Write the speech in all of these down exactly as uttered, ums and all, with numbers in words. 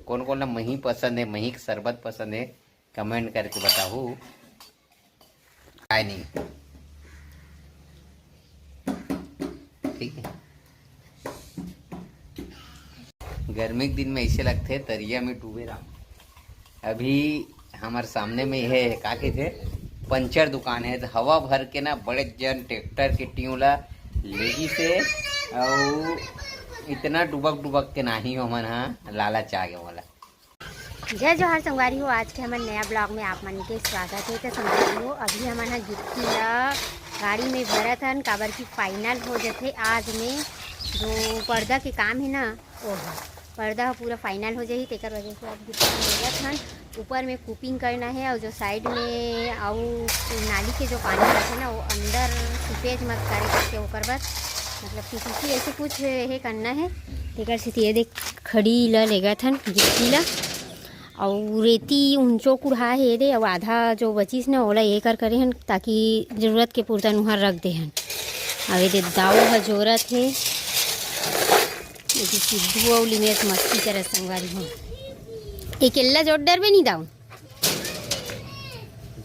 कोन कोन ला मही पसंद हे, मही के शरबत पसंद हे, कमेंट करके बताहू। काय नहीं, ठीक है। गर्मी के दिन में ऐसे लगथे तरिया में डूबे रहा। अभी हमारे सामने में ये का कहथे, पंचर दुकान है, तो हवा भर के ना बड़े जन ट्रैक्टर के ट्यूब ला लेगी से, अउ इतना डुबक डुबक के नाही हमन हा लालच आ गए मोला। जय जोहार संगवारी हो, आज के हमर नया ब्लॉग में आप मन के स्वागत है। तो संगवारी हो, अभी हमन ह गिट्टी ला गाड़ी में भरत हन, काबर की फाइनल हो जथे आज में। जो पर्दा के काम है ना, ओ ह पर्दा ह पूरा फाइनल हो जाही, तेकर वजह से अब गिट्टी लेगत हन। ऊपर में कुपिंग करना है और जो साइड में अउ नाली के जो पानी रहथे ना, वो अंदर सीपेज मत करे करके ओकर बर, मतलब पीसीसी ऐसे कुछ हे करना है। तेकर सेती ये देख खड़ी ला लेगत हन गिट्टी ला, अउ रेती उंचो कुढ़ा हे दे, अउ आधा जो बचिस ना ओला ये कर करे हन, ताकि जरूरत के पुरता नुहर रख दे हन। अब ये दे दाऊ ह जोरत हे, ये दे सिद्धू अउ लिमेश मस्ती करत संगवारी हो। एकेल्ला जोर डरबे नहीं दाऊ।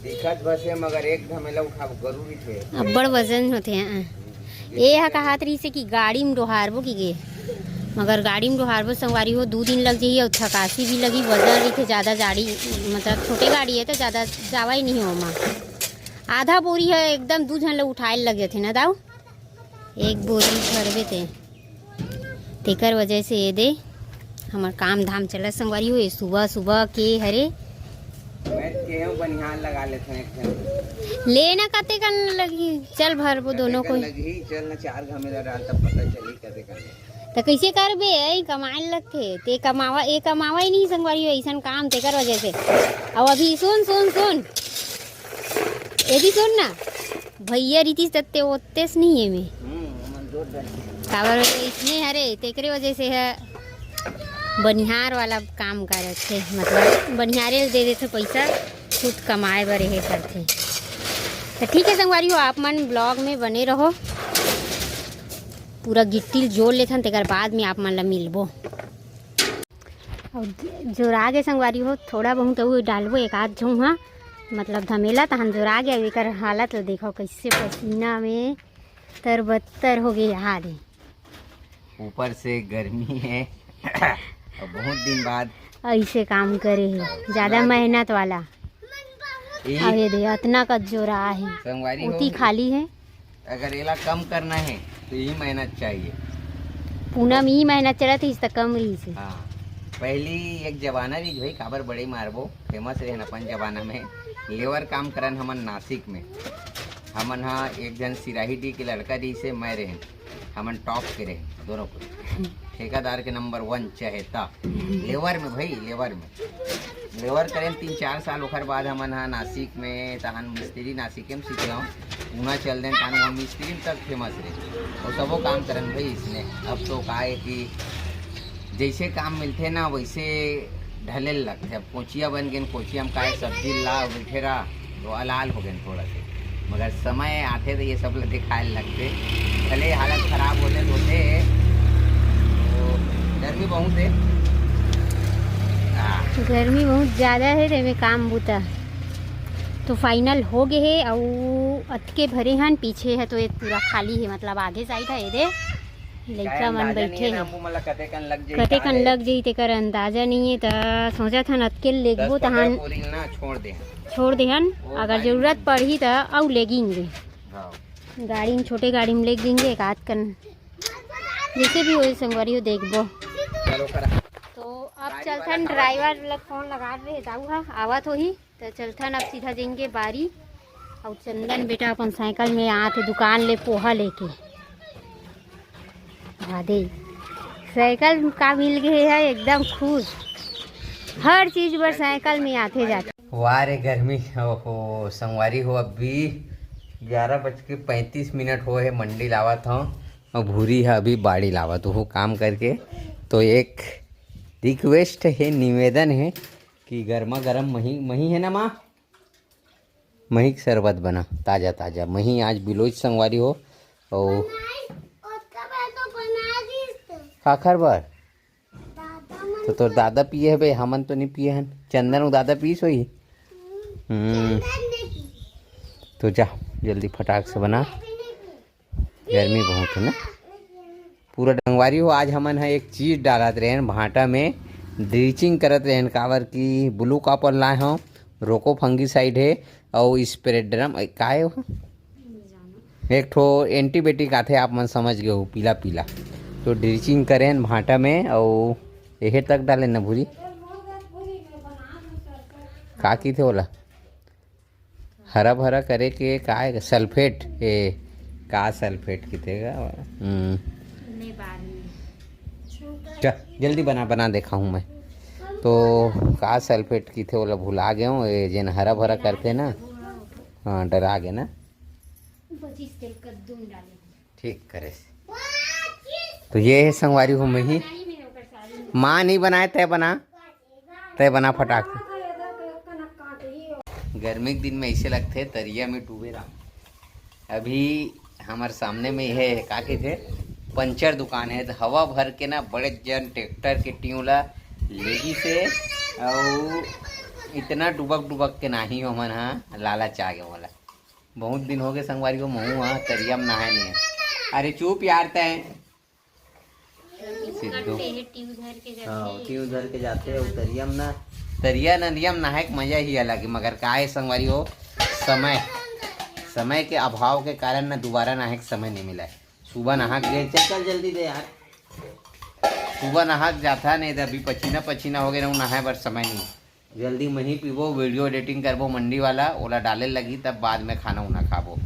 दिखत बस हे, मगर एक धमेला उठाब जरूरी थे। अब्बड़ वजन होथे, हाँ। ए ह कहात रहिसे कि गाड़ी में डोहारबो कि गे, मगर गाड़ी में डोहारबो संगवारी हो, दू दिन लग जाही अउ थकासी भी लगी। वजन रहिथे ज्यादा, गाड़ी मतलब छोटे गाड़ी है तो ज्यादा जावा ही नहीं ओमा। आधा बोरी है एकदम, दू झन ल उठाए लग जाथे ना दाऊ, एक बोरी भरबे ते। तेकर वजह से ये दे हमर काम धाम चलत संगवारी हो। ये सुबह सुबह के हरे। मैं केहू बनिहार लगा लेथन एक ठन। लेना कते कन लगही, चल भरबो दोनों कते कन कोई। लगही, चल ना चार घमेला डाल, तब पता चली कते कन। त कइसे करबे? ए कमाए लगथे, ते कमावा, ए कमावा ही नहीं संगवारी हो, ऐसन काम तेकर वजह से। अब अभी सुन, सुन, सुन, ये भी सुन ना, भैया रीतिस तत्ते ओतेस नहीं है में। हम्म, हमन जोर दे। काबर इसने हरे, तेकरे वजह से है बनिहार वाला काम करत हे, मतलब बनिहारे ल दे देथे पैसा, खुद कमाए बर हे करथे। तो ठीक है संगवारी हो, आप मन ब्लॉग में बने रहो, पूरा गिट्टी ल जोर लेथन, तेकर बाद में आप मन ला मिलबो। अउ जोरा गे संगवारी हो, थोड़ा बहुत अउ डालबो एक आध झोंहा, मतलब धमेला तहन जोरा गे। अउ एकर हालत ल देखो, कैसे पसीना में तरबत्तर हो गए हाल हे। ऊपर से गर्मी है और बहुत दिन बाद ऐसे काम करे हे, ज्यादा मेहनत वाला। अउ ये दे, अतना कस जोरा हे, संगवारी हो, ओती खाली हे। अगर एला कम करना है तो यही मेहनत चाहिए। पूनम ही मेहनत चलत रहिस त कम रहिस हे। हाँ, पहली एक जमाना रहिस भाई, काबर बड़े मारबो, फेमस रहन अपन जमाना में। लेबर काम करन हमन नासिक में। हमन हा एक झन सिराही डी के लड़का रहिस हे, मैं रहन, हमन टॉप के रहन दोनों को। ठेकेदार के नंबर वन चहेता, लेबर में भाई, लेबर में। लेबर करेन तीन चार साल, ओकर बाद हमन हा नासिक में तहन मिस्त्री नासिक में सीख गए, पूना चल देन, तहन वहाँ मिस्त्री में तक फेमस रहे। और सबो काम करन भाई इसने। अब तो का है कि जैसे काम मिलथे ना, वैसे ढले लगथे। अब कोचिया बन गेन, कोचिया में काय सब्जी ला बैठे रहा, तो अलाल हो गेन थोड़ा से। मगर समय आथे तो ये सब ला दिखाए लगथे। भले हालत खराब होथे तो होथे, तो गर्मी बहुत है। हाँ। गर्मी बहुत ज्यादा है, तेमे काम बूता तो फाइनल हो गए है। अउ अतके भरे हन, पीछे है तो ये पूरा खाली है, मतलब आगे साइड है, ये दे। लइका मन बैठे हे। कते कन लग जही, तेकर अंदाजा नहीं है, त सोचत हन अतके लेगबो तहन छोड़ देहन। अगर जरूरत पड़ही त अउ लेगिंगे। गाड़ी में, छोटे गाड़ी में लेगिंगे एक आध कन, जैसे भी होई संगवारी हो देखबो। तो अब चलथन, ड्राइवर ला फोन लगा रहे, दाऊ हा आवत होही। त चलथन अब सीधा जाएंगे बारी। अउ चंदन बेटा अपन साइकिल में आत हे दुकान ले पोहा लेके। वाह दे, साइकिल का मिल गए है, एकदम खुश। हर चीज बर साइकिल में आते जाते। वाह रे गर्मी, ओहो संगवारी हो, अभी ग्यारह बज के पैंतीस मिनट हो है, मंडी लावत हूँ। और भूरी है अभी बाड़ी लावत हो काम करके। तो एक रिक्वेस्ट है, निवेदन है कि गर्मा गर्म मही, मही है ना माँ, मही के शरबत बना, ताजा ताजा मही आज बिलोज संगवारी हो। और काखर बर? तो तोर दादा पिए हबे, हमन तो नहीं पिए हन। चंदन, वो दादा पीस होई। हम्म। तो जा, जल्दी फटाक से बना, गर्मी बहुत है ना। पूरा संगवारी हो, आज हमन ह एक चीज डालत रहेन भांटा में, ड्रिचिंग करत रहेन, काबर कि ब्लू कॉपर लाए हव, रोको फंगीसाइड है, अउ स्प्रे ड्रम, ए, का है वो? एक ठो एंटीबायोटिक आथे, आप मन समझ गए हो, पीला पीला। तो ड्रिचिंग करेन भांटा में, अउ एहे तक डालेन ना भूरी, का किथे ओला? हरा भरा करे के का है? सल्फेट, ए, का सल्फेट किथे का? हम्म। नहीं, बाद में। चल, जल्दी बना, बना देखा हूँ मैं। तो का सल्फेट किथे, ओला भुला गए हूँ। ये जेन हरा भरा करथे ना, हाँ, डरा गए ना। पच्चीस तेल कद्दू में डाले। ठीक करे। तो ये है संगवारी हो, मैं ही। माँ नहीं बनाए, तय बना, तय बना फटाक। गर्मी के दिन में ऐसे लगथे तरिया में डूबे रहा। अभी हमारे सामने में है, का कहिथे, पंचर दुकान है, तो हवा भर के ना बड़े जन ट्रैक्टर के ट्यूला लेगी से, अउ इतना डुबक डुबक के नाही हमन हा लालच आ गए वाला। बहुत दिन हो गए संगवारी हो, महू हा तरिया में नहाए नहीं है। अरे चुप यार तय। सिद्धू। करते हैं, ट्यूब धर के हाँ, जाते हैं। ट्यूब धर के जाते हैं, वो तरिया में ना, तरिया नदिया में नहाए के मजा ही अलग है, मगर का है संगवारी हो, समय, समय के अभाव के कारण ना दोबारा नहाए के समय नहीं मिला है। सुबह नहा के, चल, चल जल्दी दे यार, सुबह नहा के जाता नहीं तो अभी पसीना पसीना हो गए ना, नहाए बर समय नहीं। जल्दी मही पीबो, वीडियो एडिटिंग करबो मंडी वाला, ओला डाले लगी, तब बाद में खाना उना खाबो।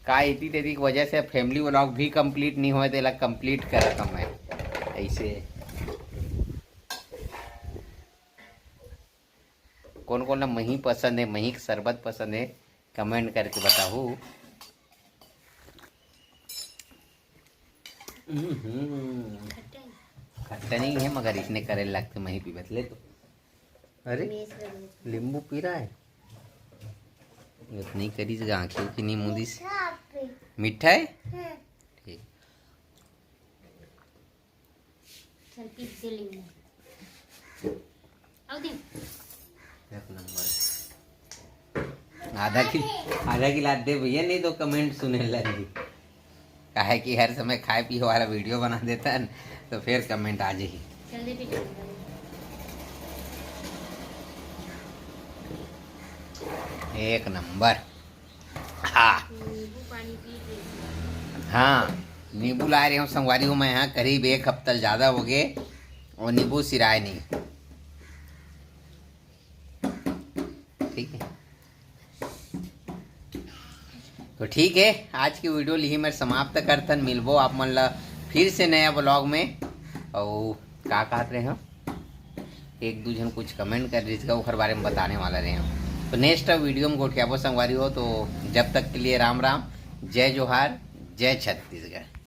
का इतनी देरी की वजह से फैमिली व्लॉग भी कंप्लीट नहीं होए, तेला कंप्लीट करत हूँ मैं ऐसे। कौन कौन ला मही पसंद है, मही के शरबत पसंद है, कमेंट करके बताहू। हम्म, खट्टा नहीं है, मगर इसने करे लगते मही पीबत ले तो। अरे, नींबू पी रहा है। इतनी करीज आँखें की नींबू दिस। मीठा है? ठीक। चल, पी दे नींबू। आओ दे। एक नंबर। आधा किल-, आधा गिलास दे भैया, नहीं तो कमेंट सुने लगी। काहे कि हर समय खाए पिए वाला वीडियो बना देता है न, तो फिर कमेंट आ जाही। जल्दी पी लो। एक नंबर। हाँ। नींबू पानी पी के। हाँ, नींबू लाए रहे हूँ संगवारी हो मैं, हाँ, करीब एक हफ्ता ज़्यादा हो गए और नींबू सिराए नहीं। ठीक है, तो ठीक है, आज की वीडियो लिही मैं समाप्त करथन। मिलबो आप मन ला फिर से नया व्लॉग में। और का कहत रहे हम, एक दू झन कुछ कमेंट कर रही थी, ओखर बारे में बताने वाला रहे हम। तो नेक्स्ट वीडियो में गोठियाबो संगवारी हो। तो जब तक के लिए राम राम, जय जोहार, जय छत्तीसगढ़।